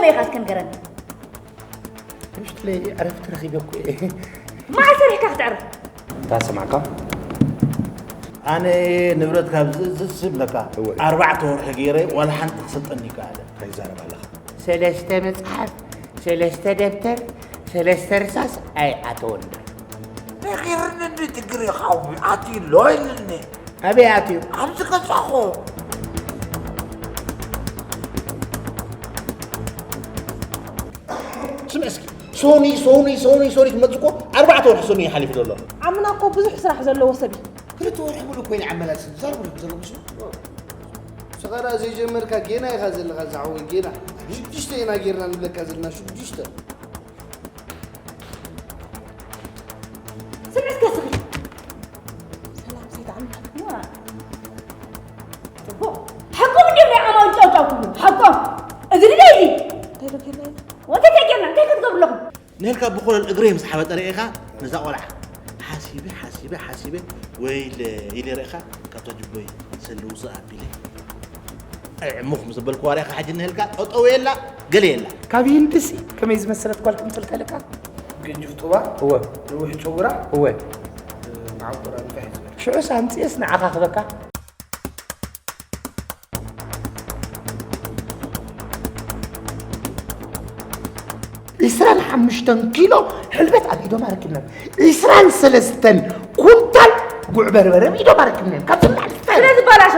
ኢኻ እስከ ንገረኒ። ውሽጥለይ ዕረፍቲ ረኺበ እኮ እየ። መዓስ ሰሪሕካ ክትዕርፍ? እንታይ ሰማዕካ? ኣነ ንብረት ካብ ዝእዝዝ ዝብለካ እወ። ኣርባዕተ ወርሒ ገይረ ዋላ ሓንቲ ክሰልጠኒ ይከኣለ። እንታይ ይዛረብ ኣለኻ? ሰለስተ መጽሓፍ፣ ሰለስተ ደብተር፣ ሰለስተ ርሳስ ኣይኣተወን። ነጊርኒ እንዲ ትግሪ ኻዊ ኣትዩ ኣሎ ኢልኒ። ኣበይ ኣትዩ? ኣብዚ ገዛኹ። ስምዕ እስኪ፣ ሶኒ ሶኒ ሶኒ ሶኒ ክመጽእ እኮ ኣርባዕተ ወርሒ ሶኒ ይሓሊፉ ዘሎ። ዓምና እኮ ብዙሕ ስራሕ ዘለዎ ሰብ እዩ። ክልተ ወርሒ ሙሉእ ኮይነ ዓመላልስ ዝዛረቡ ዘሎ ምስሉ። ሰቐራ ዘይጀመርካ ጌና ኢኻ ዘለኻ ዝዓወይ ጌና። ሽዱሽተ ኢና ጌርና ንብለካ ዘለና ሽዱሽተ። ስምዒት ከስኺ ሰላም ሰይት ዓሚ። ጽቡቕ። ሓቆም እንዲም ናይ ዓማዊ ጫውጫው ክብሉ ሓቆም። እዚ ንደይ እዚ እንታይ ዶ ጌርና ኢና? ወንተ እንታይ ጌርና እንታይ ክትገብሩ ኣለኹም? ንህልካ ብኮለል እግረይ ምስ ሓበጠ ርኢኻ ነዛ ቆልዓ ሓሲበ ሓሲበ ሓሲበ ወይለ ኢለ ርኢኻ ካብታ ጅቦይ ሰሊ ውፅእ ኣቢለ ዕሙኽ ምስ በልክዋ ርኢኻ ሕጂ ንህልካ ጠጠው የላ ገለ የላ። ካብ ሂንድሲ ከመይ ዝመሰለት ጓል ከም ትፈልጠልካ? ገንጅፍ ጡባ እወ ነዊሕ ጨጉራ እወ መዓቆራ ንፋሕ ዝበለ ሽዑስ ኣምፅኤስ ንዓኻ ክበካ። ዒስራን ሓሙሽተን ኪሎ ሕልበት ኣብ ኢዶም ኣረኪብናን ዒስራን ሰለስተን ኩንታል ጉዕ በርበረ ኣብ ኢዶም ኣረኪብናን ካብቶም ላዕሊ ስለ ዝበላሾ